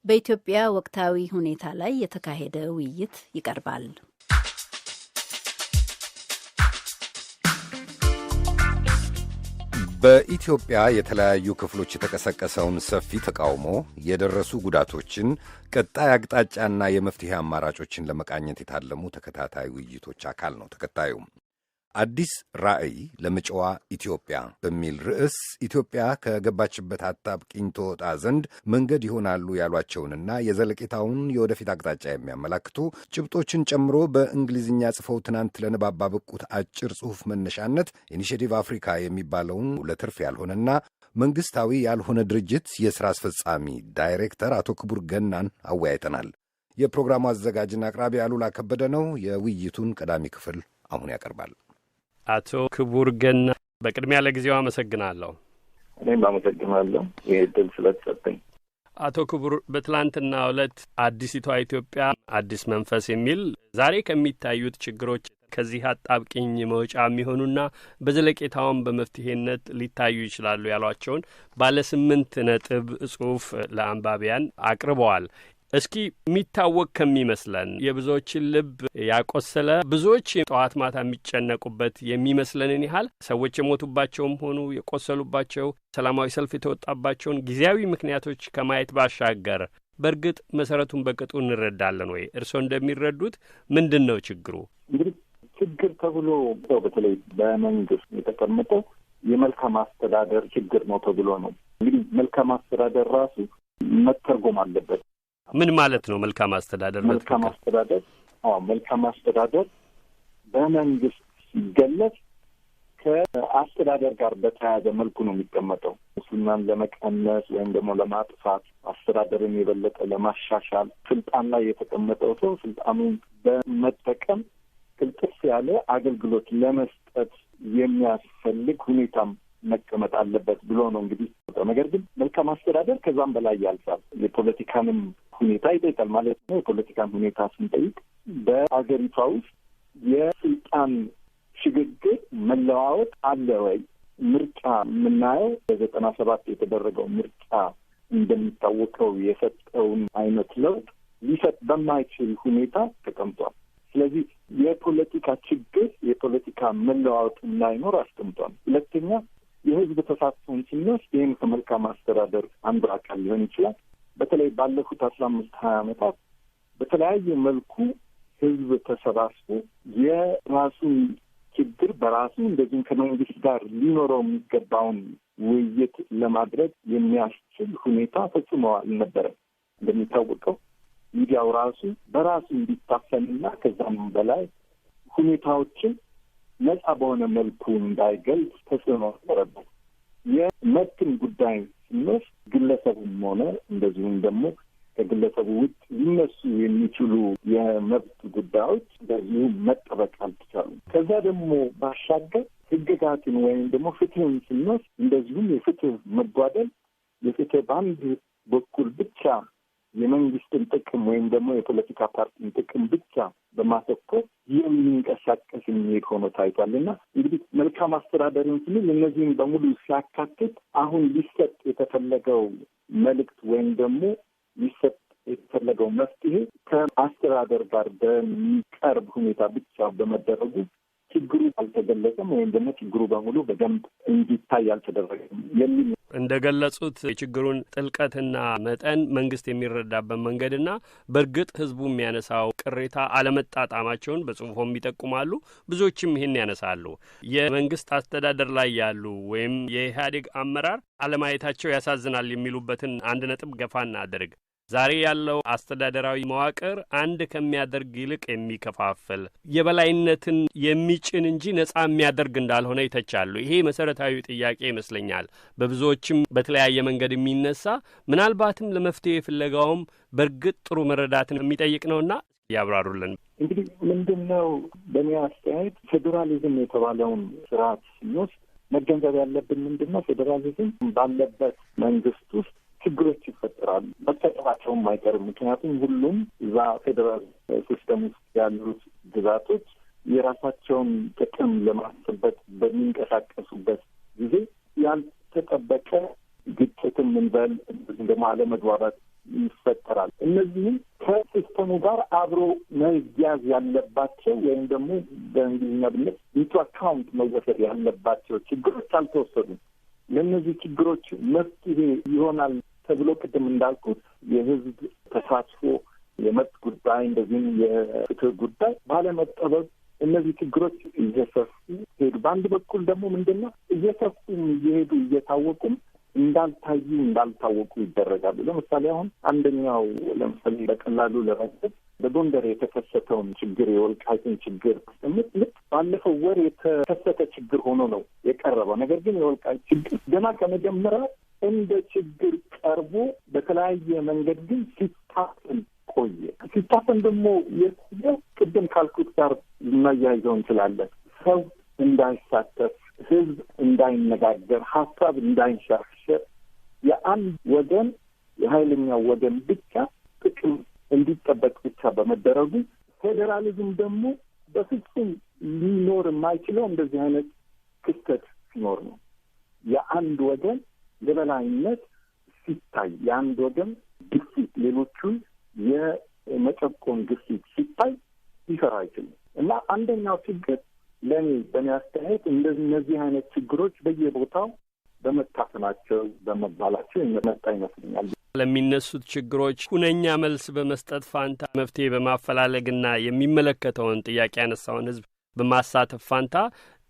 በኢትዮጵያ ወቅታዊ ሁኔታ ላይ የተካሄደ ውይይት ይቀርባል። በኢትዮጵያ የተለያዩ ክፍሎች የተቀሰቀሰውን ሰፊ ተቃውሞ፣ የደረሱ ጉዳቶችን፣ ቀጣይ አቅጣጫና የመፍትሄ አማራጮችን ለመቃኘት የታለሙ ተከታታይ ውይይቶች አካል ነው ተከታዩ። አዲስ ራዕይ ለመጪዋ ኢትዮጵያ በሚል ርዕስ ኢትዮጵያ ከገባችበት አጣብቂኝ ትወጣ ዘንድ መንገድ ይሆናሉ ያሏቸውንና የዘለቄታውን የወደፊት አቅጣጫ የሚያመላክቱ ጭብጦችን ጨምሮ በእንግሊዝኛ ጽፈው ትናንት ለንባብ ባበቁት አጭር ጽሑፍ መነሻነት ኢኒሼቲቭ አፍሪካ የሚባለውን ለትርፍ ያልሆነና መንግሥታዊ ያልሆነ ድርጅት የሥራ አስፈጻሚ ዳይሬክተር አቶ ክቡር ገናን አወያይተናል። የፕሮግራሙ አዘጋጅና አቅራቢ አሉላ ከበደ ነው። የውይይቱን ቀዳሚ ክፍል አሁን ያቀርባል። አቶ ክቡር ገና በቅድሚያ ለጊዜው አመሰግናለሁ። እኔም አመሰግናለሁ ይህ እድል ስለተሰጠኝ። አቶ ክቡር፣ በትላንትናው ዕለት አዲሲቷ ኢትዮጵያ አዲስ መንፈስ የሚል ዛሬ ከሚታዩት ችግሮች ከዚህ አጣብቂኝ መውጫ የሚሆኑና በዘለቄታውን በመፍትሄነት ሊታዩ ይችላሉ ያሏቸውን ባለ 8 ነጥብ ጽሑፍ ለአንባቢያን አቅርበዋል። እስኪ የሚታወቅ ከሚመስለን የብዙዎችን ልብ ያቆሰለ፣ ብዙዎች ጠዋት ማታ የሚጨነቁበት የሚመስለንን ያህል ሰዎች የሞቱባቸውም ሆኑ የቆሰሉባቸው፣ ሰላማዊ ሰልፍ የተወጣባቸውን ጊዜያዊ ምክንያቶች ከማየት ባሻገር በእርግጥ መሰረቱን በቅጡ እንረዳለን ወይ? እርስዎ እንደሚረዱት ምንድን ነው ችግሩ? እንግዲህ ችግር ተብሎ በተለይ በመንግስት የተቀመጠው የመልካም አስተዳደር ችግር ነው ተብሎ ነው። እንግዲህ መልካም አስተዳደር ራሱ መተርጎም አለበት። ምን ማለት ነው መልካም አስተዳደር? መልካም አስተዳደር፣ አዎ፣ መልካም አስተዳደር በመንግስት ሲገለጽ ከአስተዳደር ጋር በተያያዘ መልኩ ነው የሚቀመጠው። ሙስናን ለመቀነስ ወይም ደግሞ ለማጥፋት፣ አስተዳደርን የበለጠ ለማሻሻል፣ ስልጣን ላይ የተቀመጠው ሰው ስልጣኑን በመጠቀም ቅልጥፍ ያለ አገልግሎት ለመስጠት የሚያስፈልግ ሁኔታም መቀመጥ አለበት ብሎ ነው እንግዲህ። ነገር ግን መልካም አስተዳደር ከዛም በላይ ያልፋል። የፖለቲካንም ሁኔታ ይጠይቃል ማለት ነው። የፖለቲካን ሁኔታ ስንጠይቅ በአገሪቷ ውስጥ የስልጣን ሽግግር መለዋወጥ አለ ወይ? ምርጫ የምናየው በ97 የተደረገው ምርጫ እንደሚታወቀው የሰጠውን አይነት ለውጥ ሊሰጥ በማይችል ሁኔታ ተቀምጧል። ስለዚህ የፖለቲካ ችግር፣ የፖለቲካ መለዋወጥ እንዳይኖር አስቀምጧል። ሁለተኛ፣ የህዝብ ተሳትፎን ስንወስድ ይህም ከመልካም አስተዳደር አንዱ አካል ሊሆን ይችላል። በተለይ ባለፉት 15-20 ዓመታት በተለያየ መልኩ ህዝብ ተሰባስቦ የራሱን ችግር በራሱ እንደዚሁም ከመንግስት ጋር ሊኖረው የሚገባውን ውይይት ለማድረግ የሚያስችል ሁኔታ ፈጽሞ አልነበረም። እንደሚታወቀው ሚዲያው ራሱ በራሱ እንዲታፈንና ከዛም በላይ ሁኔታዎችን ነጻ በሆነ መልኩ እንዳይገልጽ ተጽዕኖ ነበረበት። የመብትን ጉዳይ ስንወስድ ግለሰቡም ሆነ እንደዚሁም ደግሞ ከግለሰቡ ውጭ ሊነሱ የሚችሉ የመብት ጉዳዮች በዚሁ መጠበቅ አልተቻሉም። ከዛ ደግሞ ባሻገር ህግጋትን ወይም ደግሞ ፍትህን ስንወስድ እንደዚሁም የፍትህ መጓደል፣ የፍትህ በአንድ በኩል ብቻ የመንግስትን ጥቅም ወይም ደግሞ የፖለቲካ ፓርቲን ጥቅም ብቻ በማተኮር የሚንቀሳቀስ የሚሄድ ሆኖ ታይቷል። እና እንግዲህ መልካም አስተዳደርን ስንል እነዚህን በሙሉ ሲያካትት አሁን ሊሰጥ የተፈለገው መልእክት ወይም ደግሞ ሊሰጥ የተፈለገው መፍትሄ ከአስተዳደር ጋር በሚቀርብ ሁኔታ ብቻ በመደረጉ ችግሩ አልተገለጸም ወይም ደግሞ ችግሩ በሙሉ በደንብ እንዲታይ አልተደረገም የሚል ነው። እንደ ገለጹት የችግሩን ጥልቀትና መጠን መንግስት የሚረዳበት መንገድና በእርግጥ ህዝቡ የሚያነሳው ቅሬታ አለመጣጣማቸውን በጽሁፎም ይጠቁማሉ። ብዙዎችም ይህን ያነሳሉ። የመንግስት አስተዳደር ላይ ያሉ ወይም የኢህአዴግ አመራር አለማየታቸው ያሳዝናል የሚሉበትን አንድ ነጥብ ገፋ እናድርግ። ዛሬ ያለው አስተዳደራዊ መዋቅር አንድ ከሚያደርግ ይልቅ የሚከፋፍል፣ የበላይነትን የሚጭን እንጂ ነጻ የሚያደርግ እንዳልሆነ ይተቻሉ። ይሄ መሰረታዊ ጥያቄ ይመስለኛል። በብዙዎችም በተለያየ መንገድ የሚነሳ፣ ምናልባትም ለመፍትሄ ፍለጋውም በእርግጥ ጥሩ መረዳትን የሚጠይቅ ነውና ያብራሩልን። እንግዲህ ምንድነው በእኔ አስተያየት ፌዴራሊዝም የተባለውን ስርዓት ስንወስድ መገንዘብ ያለብን ምንድነው፣ ፌዴራሊዝም ባለበት መንግስት ውስጥ ችግሮች ይፈጠራሉ። መፈጠራቸውም አይቀርም። ምክንያቱም ሁሉም እዛ ፌዴራል system ውስጥ ያሉት ግዛቶች የራሳቸውን ጥቅም ለማስጠበቅ በሚንቀሳቀሱበት ጊዜ ያልተጠበቀ ግጭትም እንበል እንደዚሁም ደግሞ አለመግባባት ይፈጠራል። ይጀምራል። እነዚህም ከ system ኡ ጋር አብሮ መያዝ ያለባቸው ወይም ደግሞ በእንግሊዝኛ ብንል into account መወሰድ ያለባቸው ችግሮች አልተወሰዱም። ለእነዚህ ችግሮች መፍትሄ ይሆናል ተብሎ ቅድም እንዳልኩት የህዝብ ተሳትፎ፣ የመብት ጉዳይ፣ እንደዚህም የፍትህ ጉዳይ ባለመጠበቅ እነዚህ ችግሮች እየሰፉ ሄዱ። በአንድ በኩል ደግሞ ምንድነው እየሰፉም እየሄዱ እየታወቁም እንዳልታዩ እንዳልታወቁ ይደረጋሉ። ለምሳሌ አሁን አንደኛው ለምሳሌ በቀላሉ ለመግለጽ በጎንደር የተከሰተውን ችግር የወልቃይትን ችግር ልክ ባለፈው ወር የተከሰተ ችግር ሆኖ ነው የቀረበው። ነገር ግን የወልቃይት ችግር ገና ከመጀመሪያው እንደ ችግር ቀርቦ በተለያየ መንገድ ግን ሲታፈን ቆየ። ሲታፈን ደግሞ የቆየው ቅድም ካልኩት ጋር ልናያይዘው እንችላለን። ሰው እንዳይሳተፍ፣ ህዝብ እንዳይነጋገር፣ ሀሳብ እንዳይንሸራሸር የአንድ ወገን የኃይለኛው ወገን ብቻ ጥቅም እንዲጠበቅ ብቻ በመደረጉ ፌዴራሊዝም ደግሞ በፍጹም ሊኖር የማይችለው እንደዚህ አይነት ክስተት ሲኖር ነው። የአንድ ወገን የበላይነት ሲታይ፣ የአንድ ወገን ግፊት፣ ሌሎቹን የመጨቆን ግፊት ሲታይ ሊሰራ አይችልም። እና አንደኛው ችግር ለኔ በእኔ አስተያየት እንደነዚህ አይነት ችግሮች በየቦታው በመታፈናቸው በመባላቸው የመጣ ይመስለኛል። ለሚነሱት ችግሮች ሁነኛ መልስ በመስጠት ፋንታ መፍትሄ በማፈላለግና የሚመለከተውን ጥያቄ ያነሳውን ህዝብ በማሳተፍ ፋንታ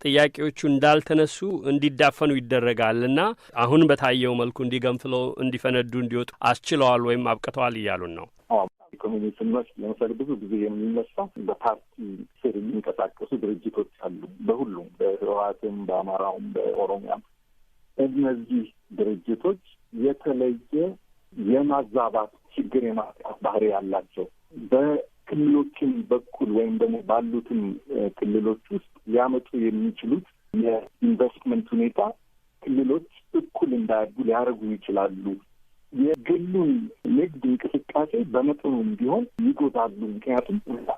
ጥያቄዎቹ እንዳልተነሱ እንዲዳፈኑ ይደረጋልና አሁን በታየው መልኩ እንዲገንፍለው፣ እንዲፈነዱ፣ እንዲወጡ አስችለዋል ወይም አብቅተዋል እያሉን ነው። ኢኮኖሚ ስንወስድ ለምሳሌ ብዙ ጊዜ የሚነሳው በፓርቲ ስር የሚንቀሳቀሱ ድርጅቶች አሉ። በሁሉም በህወሓትም፣ በአማራውም፣ በኦሮሚያም እነዚህ ድርጅቶች የተለየ የማዛባት ችግር የማጥቃት ባህሪ ያላቸው በክልሎችም በኩል ወይም ደግሞ ባሉትም ክልሎች ውስጥ ሊያመጡ የሚችሉት የኢንቨስትመንት ሁኔታ ክልሎች እኩል እንዳያድጉ ሊያደርጉ ይችላሉ። የግሉን ንግድ እንቅስቃሴ በመጠኑም ቢሆን ይጎዳሉ። ምክንያቱም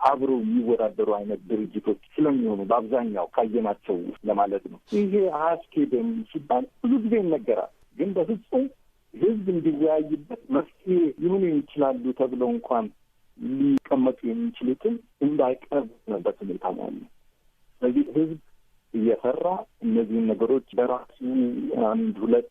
አብረው የሚወዳደሩ አይነት ድርጅቶች ስለሚሆኑ በአብዛኛው ካየናቸው ለማለት ነው። ይሄ አያስኬድም ሲባል ብዙ ጊዜ ይነገራል። ግን በፍጹም ህዝብ እንዲወያይበት መፍትሄ ሊሆኑ ይችላሉ ተብለው እንኳን ሊቀመጡ የሚችሉትን እንዳይቀርብበት ሁኔታ ነው ያለው። ስለዚህ ህዝብ እየፈራ እነዚህን ነገሮች በራሱ አንድ ሁለት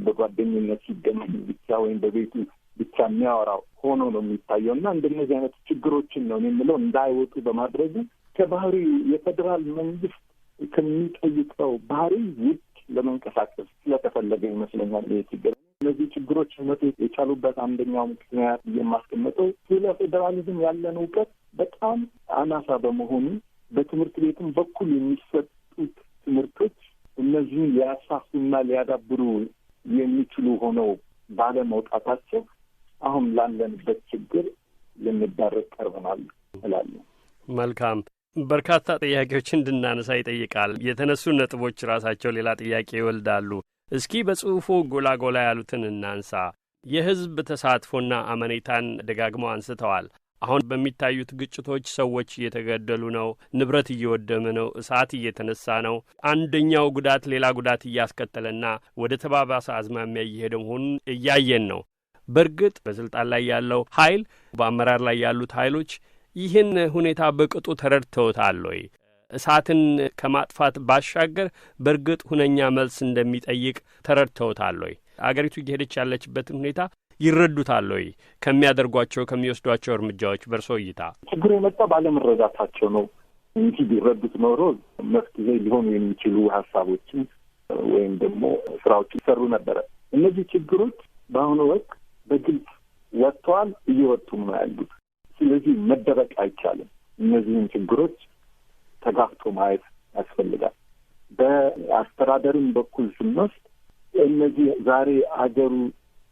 በጓደኝነት ሲገናኝ ብቻ ወይም በቤቱ ብቻ የሚያወራው ሆኖ ነው የሚታየው። እና እንደነዚህ አይነት ችግሮችን ነው የምለው እንዳይወጡ በማድረጉ ከባህሪ የፌዴራል መንግስት ከሚጠይቀው ባህሪ ውጭ ለመንቀሳቀስ ስለተፈለገ ይመስለኛል ይሄ ችግር። እነዚህ ችግሮች መጡ የቻሉበት አንደኛው ምክንያት የማስቀምጠው ስለ ፌዴራሊዝም ያለን እውቀት በጣም አናሳ በመሆኑ በትምህርት ቤትም በኩል የሚሰጡት ትምህርቶች እነዚህን ሊያሳፉና ሊያዳብሩ የሚችሉ ሆነው ባለመውጣታቸው አሁን ላለንበት ችግር ልንዳረግ ቀርበናል እላለሁ። መልካም። በርካታ ጥያቄዎች እንድናነሳ ይጠይቃል። የተነሱ ነጥቦች ራሳቸው ሌላ ጥያቄ ይወልዳሉ። እስኪ በጽሁፉ ጎላ ጎላ ያሉትን እናንሳ። የህዝብ ተሳትፎና አመኔታን ደጋግመው አንስተዋል። አሁን በሚታዩት ግጭቶች ሰዎች እየተገደሉ ነው፣ ንብረት እየወደመ ነው፣ እሳት እየተነሳ ነው። አንደኛው ጉዳት ሌላ ጉዳት እያስከተለና ወደ ተባባሰ አዝማሚያ እየሄደ መሆኑን እያየን ነው። በእርግጥ በስልጣን ላይ ያለው ኃይል በአመራር ላይ ያሉት ኃይሎች ይህን ሁኔታ በቅጡ ተረድተውታል ወይ? እሳትን ከማጥፋት ባሻገር በእርግጥ ሁነኛ መልስ እንደሚጠይቅ ተረድተውታል ወይ? አገሪቱ እየሄደች ያለችበትን ሁኔታ ይረዱታል ወይ? ከሚያደርጓቸው ከሚወስዷቸው እርምጃዎች በእርሶ እይታ ችግሩ የመጣው ባለመረዳታቸው ነው እንጂ ቢረዱት ኖሮ መፍትሄ ሊሆኑ የሚችሉ ሀሳቦችን ወይም ደግሞ ስራዎች ይሰሩ ነበረ። እነዚህ ችግሮች በአሁኑ ወቅት በግልጽ ወጥተዋል፣ እየወጡም ነው ያሉት። ስለዚህ መደበቅ አይቻልም። እነዚህን ችግሮች ተጋፍቶ ማየት ያስፈልጋል። በአስተዳደርም በኩል ስንወስድ እነዚህ ዛሬ አገሩ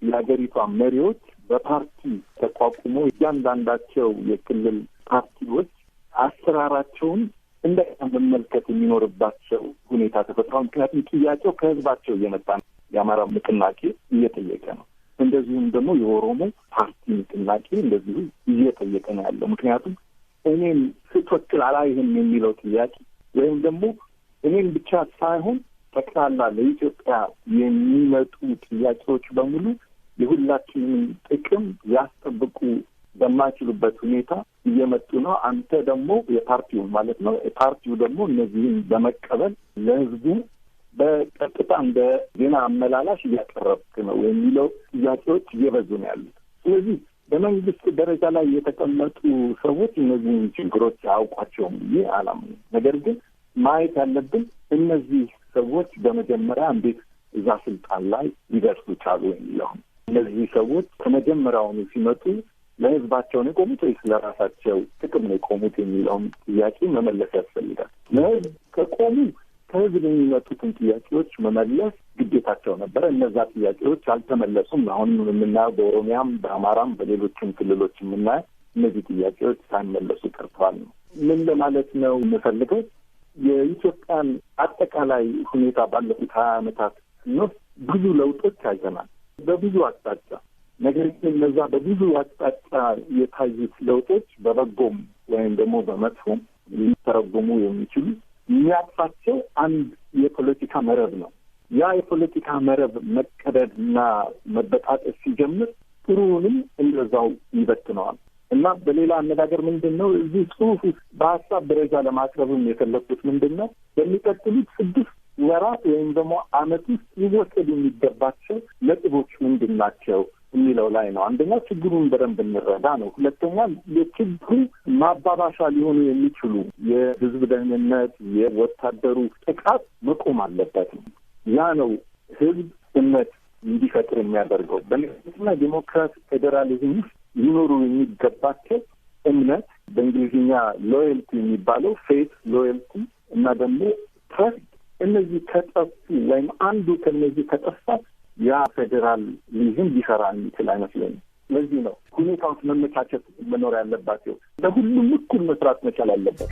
የሀገሪቷ መሪዎች በፓርቲ ተቋቁሞ እያንዳንዳቸው የክልል ፓርቲዎች አሰራራቸውን እንደገና መመልከት የሚኖርባቸው ሁኔታ ተፈጥሯል። ምክንያቱም ጥያቄው ከህዝባቸው እየመጣ ነው። የአማራ ንቅናቄ እየጠየቀ ነው። እንደዚሁም ደግሞ የኦሮሞ ፓርቲ ንቅናቄ እንደዚሁ እየጠየቀ ነው ያለው። ምክንያቱም እኔም ስትወክል አላይህም የሚለው ጥያቄ ወይም ደግሞ እኔም ብቻ ሳይሆን ጠቅላላ ለኢትዮጵያ የሚመጡ ጥያቄዎች በሙሉ የሁላችንም ጥቅም ሊያስጠብቁ በማይችሉበት ሁኔታ እየመጡ ነው። አንተ ደግሞ የፓርቲው ማለት ነው፣ ፓርቲው ደግሞ እነዚህን በመቀበል ለህዝቡ በቀጥታ እንደ ዜና አመላላሽ እያቀረብክ ነው የሚለው ጥያቄዎች እየበዙ ነው ያሉት። ስለዚህ በመንግስት ደረጃ ላይ የተቀመጡ ሰዎች እነዚህን ችግሮች አያውቋቸውም ብዬ አላምንም። ነገር ግን ማየት ያለብን እነዚህ ሰዎች በመጀመሪያ እንዴት እዛ ስልጣን ላይ ሊደርሱ ቻሉ የሚለው። እነዚህ ሰዎች ከመጀመሪያውኑ ሲመጡ ለህዝባቸው ነው የቆሙት ወይስ ለራሳቸው ጥቅም ነው የቆሙት የሚለውን ጥያቄ መመለስ ያስፈልጋል። ለህዝብ ከቆሙ ከህዝብ የሚመጡትን ጥያቄዎች መመለስ ግዴታቸው ነበረ። እነዛ ጥያቄዎች አልተመለሱም። አሁን የምናየው በኦሮሚያም፣ በአማራም፣ በሌሎችም ክልሎች የምናየው እነዚህ ጥያቄዎች ሳይመለሱ ቀርተዋል ነው። ምን ለማለት ነው የምፈልገው? የኢትዮጵያን አጠቃላይ ሁኔታ ባለፉት 20 ዓመታት ስንወስድ ብዙ ለውጦች አይተናል በብዙ አቅጣጫ። ነገር ግን እነዛ በብዙ አቅጣጫ የታዩት ለውጦች በበጎም ወይም ደግሞ በመጥፎም ሊተረጎሙ የሚችሉ የሚያጥፋቸው አንድ የፖለቲካ መረብ ነው። ያ የፖለቲካ መረብ መቀደድ እና መበጣጠስ ሲጀምር ጥሩውንም እንደዛው ይበትነዋል። እና በሌላ አነጋገር ምንድን ነው እዚህ ጽሁፍ ውስጥ በሀሳብ ደረጃ ለማቅረብም የፈለግኩት ምንድን ነው፣ በሚቀጥሉት 6 ወራት ወይም ደግሞ ዓመት ውስጥ ሊወሰዱ የሚገባቸው ነጥቦች ምንድን ናቸው የሚለው ላይ ነው። አንደኛ ችግሩን በደንብ እንረዳ ነው። ሁለተኛ የችግሩ ማባባሻ ሊሆኑ የሚችሉ የህዝብ ደህንነት፣ የወታደሩ ጥቃት መቆም አለበት። ያ ነው ህዝብ እምነት እንዲፈጥር የሚያደርገው። በነገራችን ላይ ዴሞክራሲ ፌዴራሊዝም ውስጥ ሊኖሩ የሚገባቸው እምነት፣ በእንግሊዝኛ loyalty የሚባለው፣ faith፣ loyalty እና ደግሞ trust፣ እነዚህ ከጠፉ ወይም አንዱ ከእነዚህ ከጠፋ ያ ፌዴራሊዝም ሊሰራ የሚችል አይመስለኝም። ለዚህ ነው ሁኔታዎች መመቻቸት መኖር ያለባቸው። ለሁሉም እኩል መስራት መቻል አለበት።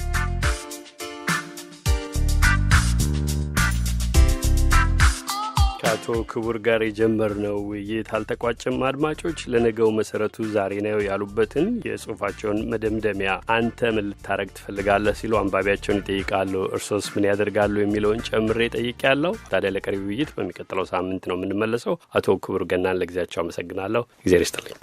ከአቶ ክቡር ጋር የጀመርነው ውይይት አልተቋጨም። አድማጮች፣ ለነገው መሰረቱ ዛሬ ነው ያሉበትን የጽሁፋቸውን መደምደሚያ አንተ ምን ልታረግ ትፈልጋለህ ሲሉ አንባቢያቸውን ይጠይቃሉ። እርሶስ ምን ያደርጋሉ የሚለውን ጨምሬ ጠይቄያለሁ። ታዲያ ለቀሪ ውይይት በሚቀጥለው ሳምንት ነው የምንመለሰው። አቶ ክቡር ገናን ለጊዜያቸው አመሰግናለሁ። እግዜር ይስጥልኝ።